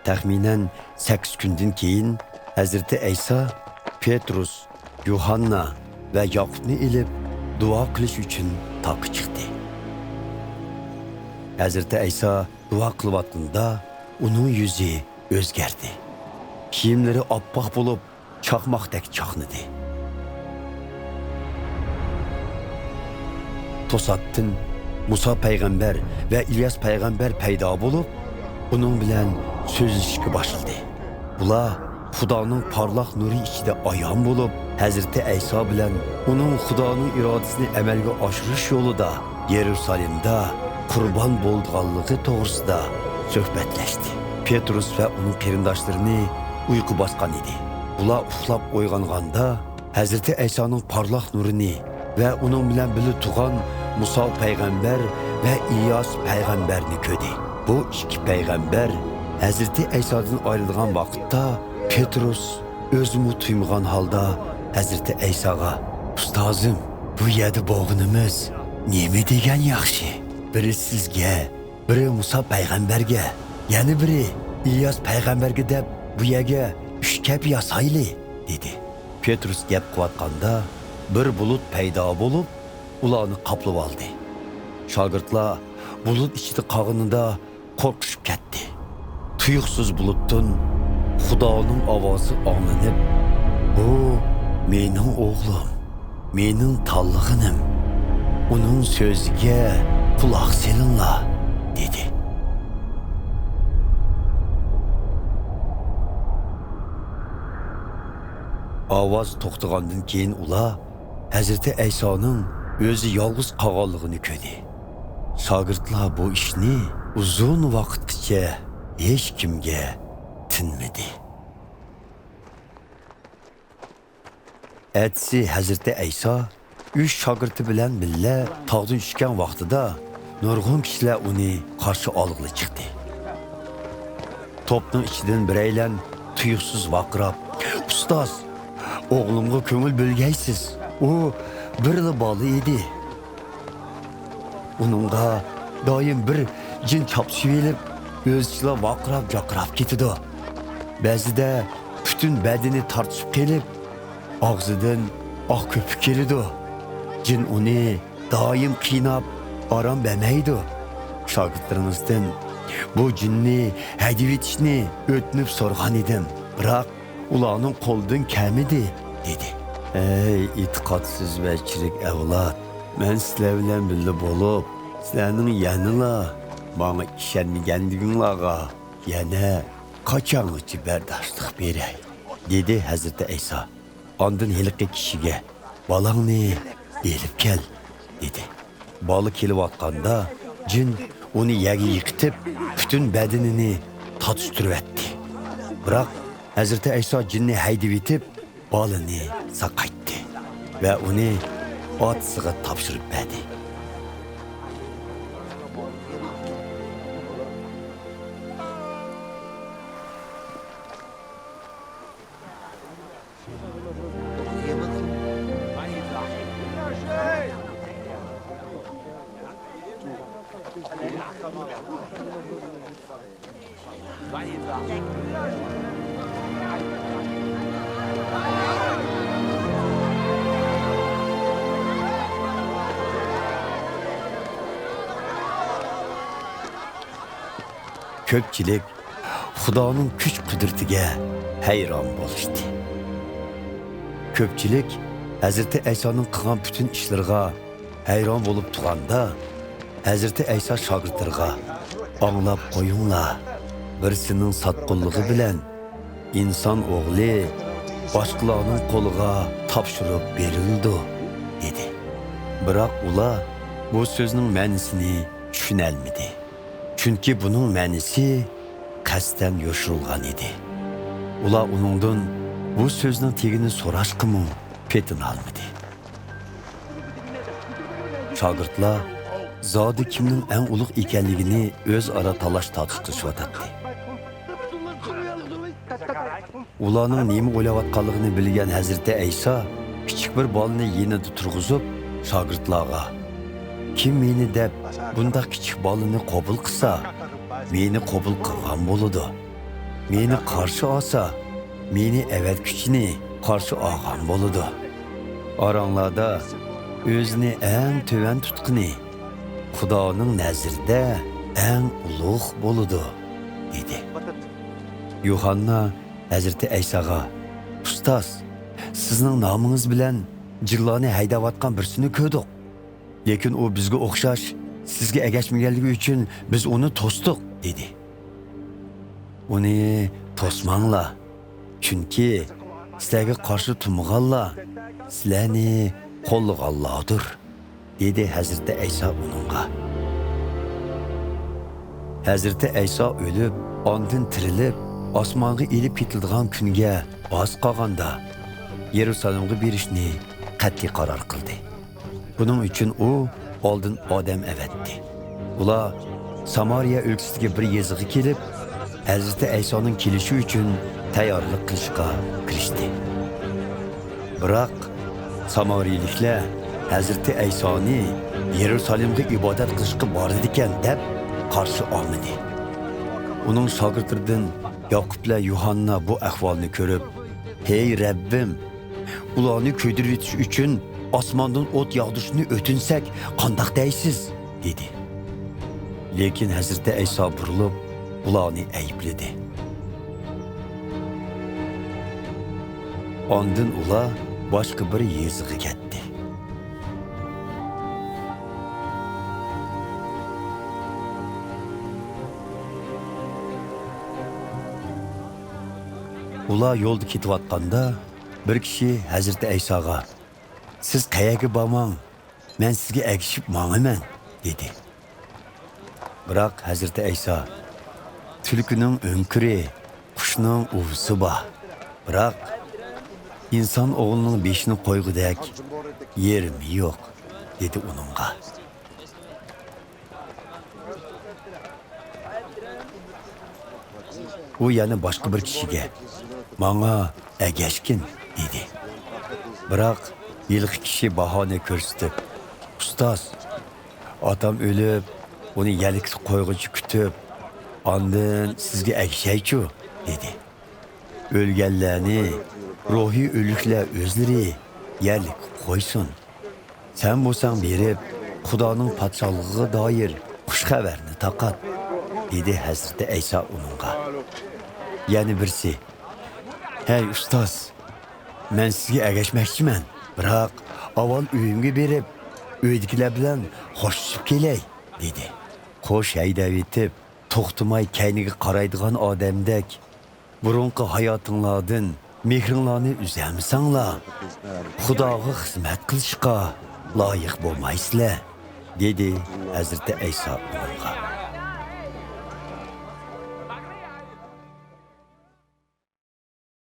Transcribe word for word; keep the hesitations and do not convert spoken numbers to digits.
تەخمىنەن سەككىز كۈندىن كېيىن ھەزرىتى ئەيسا پېترۇس، يۇھاننا ۋە ياقۇپنى ئېلىپ دۇئا قىلىش ئۈچۈن تاغقا چىقتى. ھەزرىتى ئەيسا دۇئا قىلىۋاتقىنىدا ئۇنىڭ يۈزى ئۆزگەردى. كىيىملىرى ئاپئاق بولۇپ، چاقماقتەك چاقنىدى. توساتتىن مۇسا پەيغەمبەر ۋە ئىلياس پەيغەمبەر پەيدا بولۇپ، ئۇنىڭ بىلەن سۆزلىشىشكە باشلىدى. بۇلار خۇدانىڭ پارلاق نۇرى ئىچىدە ئايان بولۇپ، ھەزرىتى ئەيسا بىلەن ئۇنىڭ خۇدانىڭ ئىرادىسىنى ئەمەلگە ئاشۇرۇش يولىدا يېرۇسالېمدا قۇربان بولىدىغانلىقى توغرىسىدا سۆھبەتلەشتى. پېترۇس ۋە ئۇنىڭ قېرىنداشلىرىنى ئۇيقۇ باسقان ئىدى. ئۇلار ئۇخلاپ ئويغانغاندا، ھەزرىتى ئەيسانىڭ پارلاق نۇرىنى ۋە ئۇنىڭ بىلەن بىللە تۇرغان مۇسا پەيغەمبەر ۋە ئىلياس پەيغەمبەرنى كۆردى. بۇ ئىككى پەيغەمبەر ھەزرىتى ئەيسادىن ئايرىلغان ۋاقىتتا، پېترۇس ئۆزىمۇ تۇيمىغان ھالدا ھەزرىتى ئەيساغا، «ئۇستازىم، بۇ يەردە بولغىنىمىز نېمە دېگەن ياخشى؟ بىرى سىزگە، بىرى مۇسا پەيغەمبەرگە، يەنە بىرى ئىلياس پەيغەمبەرگە دەپ بۇ يەرگە ئۈچ كەپە ياسايلى» دېدى. پېترۇس گەپ قىلىۋاتقاندا، بىر بۇلۇت پەيدا بولۇپ، ئۇلارنى قاپلىۋالدى. شاگىرتلار بۇلۇت ئىچىدە قالغىنىدا قورقۇشۇپ كەتتى. تۇيۇقسىز بۇلۇتتىن خۇدانىڭ ئاۋازى ئاڭلىنىپ، «بۇ مېنىڭ ئوغلۇم، مېنىڭ تاللىغىنىم، ئۇنىڭ سۆزىگە قۇلاق سېلىڭلار» دېدى. ئاۋاز توختىغاندىن كېيىن ئۇلار ھەزرىتى ئەيسانىڭ ئۆزى يالغۇز قالغانلىقىنى كۆردى. شاگىرتلار بۇ ئىشنى ئۇزۇن ۋاقىتقىچە ھېچكىمگە تىنمىدى. ئەتىسى ھەزرىتى ئەيسا ئۈچ شاگىرتى بىلەن بىللە تاغدىن چۈشكەن ۋاقتىدا نۇرغۇن كىشىلەر ئۇنى قارشى ئالغىلى چىقتى. توپنىڭ ئىچىدىن بىرەيلەن تۇيۇقسىز ۋارقىراپ، «ئۇستاز، ئوغلۇمغا كۆڭۈل بۆلگەيسىز. ئۇ بىرلا بالا ئىدى. ئۇنىڭغا دائىم بىر جىن چاپلىشىۋېلىپ، ئۆزىچىلا ۋارقىراپ جاقىراپ كېتىدۇ. بەزىدە پۈتۈن بەدىنى تارتىشىپ قېلىپ، ئاغزىدىن ئاق كۆپۈك كېلىدۇ. جىن ئۇنى دائىم قىيناپ، ئارام بەرمەيدۇ. شاگىرتلىرىڭىزدىن بۇ جىننى ھەيدىۋېتىشنى ئۆتۈنۈپ سورىغان ئىدىم، بىراق ئۇلارنىڭ قولىدىن كەلمىدى» دېدى. «ئەي ئېتىقادسىز ۋە چىرىك ئەۋلاد! مەن سىلەر بىلەن بىللە بولۇپ، سىلەرنىڭ يەنىلا ماڭا ئىشەنمىگەنلىكىڭلارغا يەنە قاچانغىچە بەرداشلىق بېرەي؟» دېدى ھەزرىتى ئەيسا. ئاندىن ھېلىقى كىشىگە، «بالاڭنى ئېلىپ كەل» دېدى. بالا كېلىۋاتقاندا، جىن ئۇنى يەرگە يىقىتىپ، پۈتۈن بەدىنىنى تاتۇشتۇرۇۋەتتى. بىراق ھەزرىتى ئەيسا جىننى ھەيدىۋېتىپ، بالىنى ساقايتتى ۋە ئۇنى ئاتىسىغا تاپشۇرۇپ بەردى. كۆپچىلىك خۇدانىڭ كۈچ-قۇدرىتىگە ھەيران بولۇشتى. كۆپچىلىك ھەزرىتى ئەيسانىڭ قىلغان پۈتۈن ئىشلىرىغا ھەيران بولۇپ تۇرغاندا، ھەزرىتى ئەيسا شاگىرتلىرىغا، «ئاڭلاپ قويۇڭلار، بىرسىنىڭ ساتقۇنلۇقى بىلەن ئىنسان ئوغلى باشقىلارنىڭ قولىغا تاپشۇرۇپ بېرىلىدۇ» دېدى. بىراق ئۇلار بۇ سۆزنىڭ مەنىسىنى چۈشىنەلمىدى. چۈنكى بۇنىڭ مەنىسى قەستەن يوشۇرۇلغان ئىدى. ئۇلار ئۇنىڭدىن بۇ سۆزنىڭ تېگىنى سوراشقىمۇ پېتىنالمىدى. شاگىرتلار زادى كىمنىڭ ئەڭ ئۇلۇغ ئىكەنلىكىنى ئۆزئارا تالاش-تارتىش قىلىشىۋاتاتتى. ئۇلارنىڭ نېمە ئويلاۋاتقانلىقىنى بىلگەن ھەزرىتى ئەيسا كىچىك بىر بالىنى يېنىدا تۇرغۇزۇپ، شاگىرتلارغا، «كىم مېنى دەپ بۇنداق كىچىك بالىنى قوبۇل قىلسا، مېنى قوبۇل قىلغان بولىدۇ. مېنى قارشى ئالسا، مېنى ئەۋەتكۈچىنى قارشى ئالغان بولىدۇ. ئاراڭلاردا ئۆزىنى ئەڭ تۆۋەن تۇتقىنى خۇدانىڭ نەزىرىدە ئەڭ ئۇلۇغ بولىدۇ، دېدى. يۇھاننا ھەزرىتى ئەيساغا، ئۇستاز، سىزنىڭ نامىڭىز بىلەن جىنلارنى ھەيدەۋاتقان بىرسىنى كۆردۇق. لېكىن ئۇ بىزگە ئوخشاش سىزگە ئەگەشمىگەنلىكى ئۈچۈن بىز ئۇنى توستۇق، دېدى. ئۇنى توسماڭلار، چۈنكى سىلەرگە قارشى تۇرمىغانلار سىلەرنى قوللىغانلاردۇر، دېدى ھەزرىتى ئەيسا ئۇنىڭغا. ھەزرىتى ئەيسا ئۆلۈپ، ئاندىن تىرىلىپ، ئاسمانغا ئېلىپ كېتىلىدىغان كۈنگە ئاز قالغاندا، يېرۇسالېمغا بېرىشنى قەتئىي قارار قىلدى. بۇنىڭ ئۈچۈن ئۇ ئالدىن ئادەم ئەۋەتتى. ئۇلار سامارىيە ئۆلكىسىدىكى بىر يېزىغا كېلىپ، ھەزرىتى ئەيسانىڭ كېلىشى ئۈچۈن تەييارلىق قىلىشقا كىرىشتى. بىراق، سامارىيىلىكلەر ھەزرىتى ئەيسانى يېرۇسالېمغا ئىبادەت قىلىشقا بارىدىكەن دەپ قارشى ئالمىدى. ئۇنىڭ شاگىرتلىرىدىن ياقۇپلار يۇھاننا بۇ ئەھۋالنى كۆرۈپ، ھەي رەببىم، ئۇلارنى كۆيدۈرۈۋېتىش ئۈچۈن ئاسماندىن ئوت ياغدۇرۇشنى ئۆتۈنسەك قانداق دەيسىز؟ دېدى. لېكىن ھەزرىتى ئەيسا بۇرۇلۇپ، ئۇلارنى ئەيىبلىدى. ئاندىن ئۇلار باشقا بىر يېزىغا كەتتى. ئۇلار يولدا كېتىۋاتقاندا، بىر كىشى ھەزرىتى ئەيساغا، سىز قەيەرگە بارماڭ، مەن سىزگە ئەگىشىپ ماڭىمەن، دېدى. بىراق ھەزرىتى ئەيسا، تۈلكىنىڭ ئۆڭكۈرى، قۇشنىڭ ئۇۋىسى بار، بىراق ئىنسان ئوغلىنىڭ بېشىنى قويغۇدەك يېرىمى يوق، دېدى ئۇنىڭغا. ئۇ يەنە باشقا بىر كىشىگە، ماڭا ئەگەشكىن، دېدى. بىراق ھېلىقى كىشى باھانە كۆرسىتىپ، ئۇستاز، ئاتام ئۆلۈپ، ئۇنى يەلكىسى قويغۇچە كۈتۈپ، ئاندىن سىزگە ئەگىشەيچۇ، دېدى. ئۆلگەنلەرنى روھىي ئۆلۈكلەر ئۆزلىرى يەلكە قويسۇن. سەن بولساڭ بېرىپ، خۇدانىڭ پادىشاھلىقىغا دائىر خۇش خەۋەرنى تارقات، دېدى ھەزرىتى ئەيسا ئۇنىڭغا. يەنە بىرسى، ھەي ئۇستاز، مەن سىزگە ئەگەشمەكچىمەن، بىراق ئاۋۋال ئۆيۈمگە بېرىپ، ئۆيدىكىلەر بىلەن خوشلىشىپ كېلەي، دېدى. قوش ھەيدەۋېتىپ، توختىماي كەينىگە قارايدىغان ئادەمدەك، بۇرۇنقى ھاياتىڭلاردىن مېھرىڭلارنى ئۈزەلمىسەڭلار، خۇداغا خىزمەت قىلىشقا لايىق بولمايسىلەر، دېدى ھەزرىتى ئەيسا ئۇلارغا.